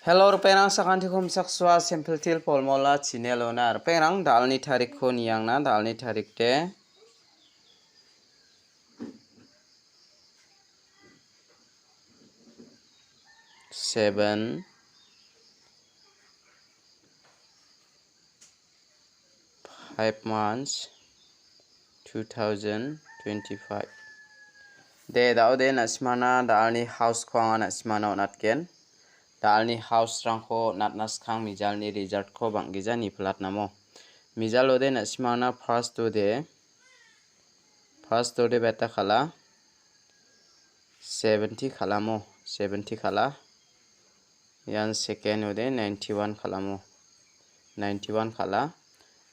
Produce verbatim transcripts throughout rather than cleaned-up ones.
Hello, ripengrang, sakantikon misaksua, simple til polmola chinelona. Ripengrang, dalni tarikko niangna, dalni tarik de seven, five months, two thousand twenty-five. De, da·ode na·simana dalni house-ko anga na·simana on·atgen. Dalni house-rangko on·atna skang mijalni result-ko bang·gija nipilatnamo. Mijalode na·simana first-ode, first-ode beta kal·a, seventy kal·amo, seventy kal·a. Ian second-ode ninety-one kal·amo. Ninety-one kal·a.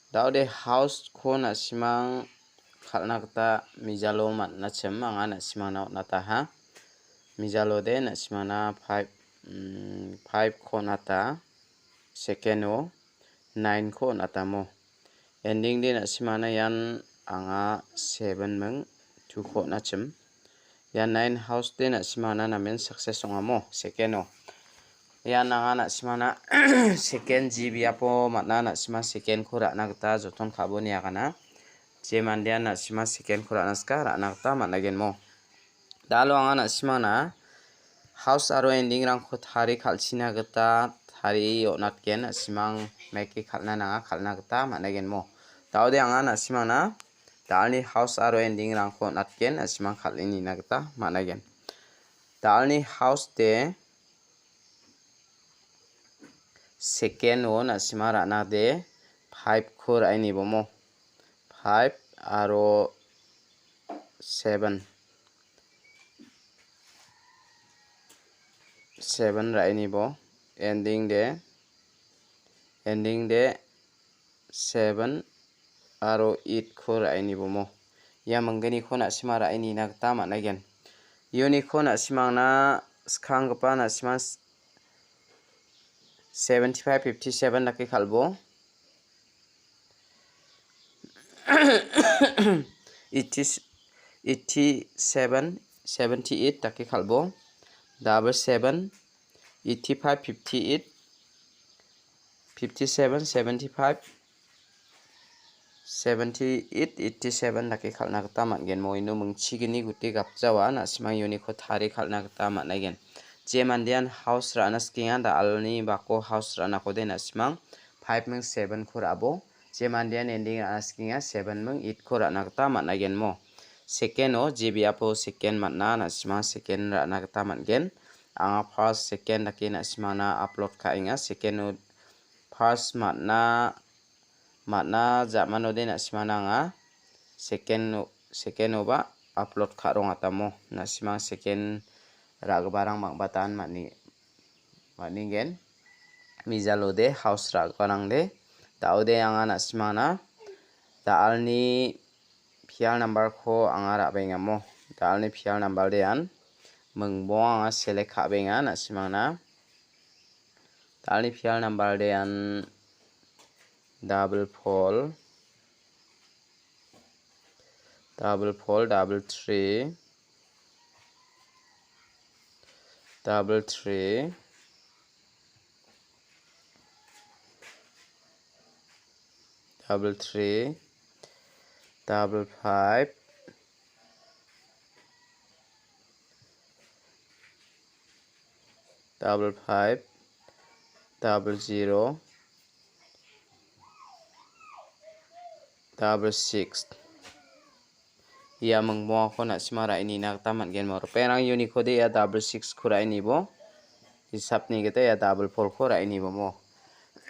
Da·ode house-ko na·simang kal·na gita mijalo man·achim anga na·simangna on·ataha. Mijalode na·simangna five, mm, five-ko on·ata. Second-o nine-ko on·atamo. Ending de na·simangna ian anga seven ming two-ko on·achim. Ia nine house de na·simangna namen success ong·amo, second-o. Ian anga na·simangna second G biapo man·a na·sima second-ko ra·na gita joton ka·boni agana. Je mandean na·sima second-ko ra·na sika ra·na gita man·agenmo. Da·alo anga na·simangna house aro ending-rangko tari kal·china gita tarie on·atgen, na·simang meke kal·na nanga, kal·na gita man·agenmo. Da·ode anga na·simangna dalni house aro ending-rangko on·atgen, na·simang kal·e nina gita man·agen. Dalni house de second-o na·sima ra·na de five-ko ra·e nibomo. Five aro seven. Seven ra·e nibo. Ending de, ending de seven aro eight-ko ra·e nibomo. Ia mingginiko na·sima ra·e nina gita man·aigen. Uniko na·simangna skanggipa na·sima s-, seventy-five, fifty-seven dake kal·bo. Eighty, eighty-seven, seventy-eight dake kal·bo. Double seven, eighty-five, fifty-eight, fifty-seven, seventy-five, seventy-eight, eighty-seven dake kal·na gita man·gen. Mo ino mingchigni guti gapjawa, na·simang uniko tarie kal·na gita man·aigen. Je mandean house ra·na sikenga, da·alni bako house ra·nakode na·simang five ming seven-ko ra·bo. Je mandean ending ra·na sikenga, seven ming eight-ko ra·na gita man·aigen mo. Second-o, je biapo second man·a, na·simang second ra·na gita man·gen. Anga first, second dake na·simangna upload ka·enga. Second-o, first man·a, man·a ja·manode na·simangna anga second-o, second-oba upload ka·rongatamo. Na·simang second ra·giparang bang·batan man·e-, man·engen. Mijalode house ra·giparangde. Da·ode anga na·simangna da·alni pial number-ko anga ra·bengamo. Da·alni pial number de an mingbong anga select ka·benga na·simangna. Da·alni pial number de an double four, double four, double three, double three, double three, double five, double five, double zero, double six. Ia mingbongako na·sima ra·e nina gita man·gen mo. Ripengrang unikode ia double six-ko ra·e nibo. Hisapni gita ia double four-ko ra·e nibo mo.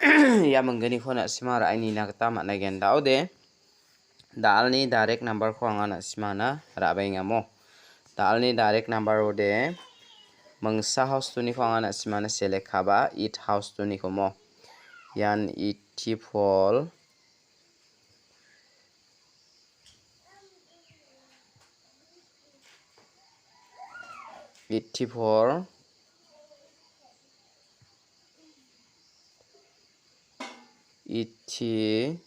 Ia mingginiko na·sima ra·e nina gita man·aigen. Da·ode, da·alni direct number-ko anga na·simana ra·baengamo. Da·alni direct number-ode mingsa house two-niko anga na·simana select ka·ba, eight house two-niko mo. Ian eighty-four, eighty-four, eighty,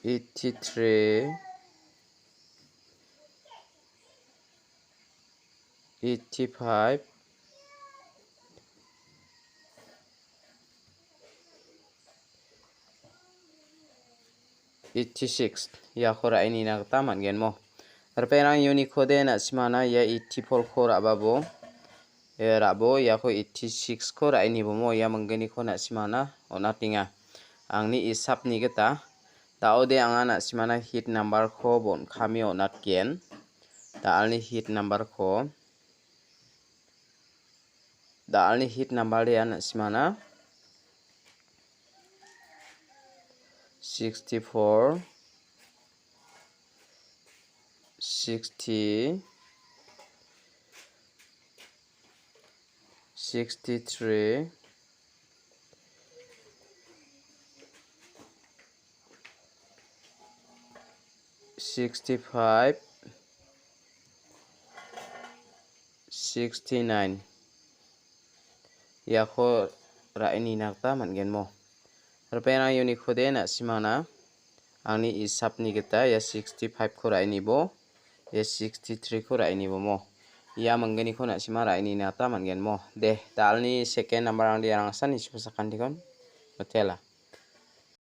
eighty-three, eighty-five, eighty-six, iako ra·e nina gita man·gen mo. Ripengrang unikode na·simana ia eighty-four-ko ra·babo. Ia ra·bo iako eighty-six-ko ra·e nibomo ia mingginiko na·simana on·atenga. Angni isapni gita, da·ode anga na·simana hit number-ko bon·kame on·atgen. Da·alni hit number-ko. Da·alni hit number-de ia na·simana sixty-four, sixty, sixty-three, sixty-five, sixty-nine. Iako ra·e nina gita man·gen mo. Ripengrang unikode na·simana angni isapni gita ia sixty-five-ko ra·e nibo, ia sixty-three-ko ra·e nibo mo. Ia mingginiko na·sima ra·e nina gita man·gen mo. De, da·alni second number-rangde iarang asan nisipasakantikon mitela.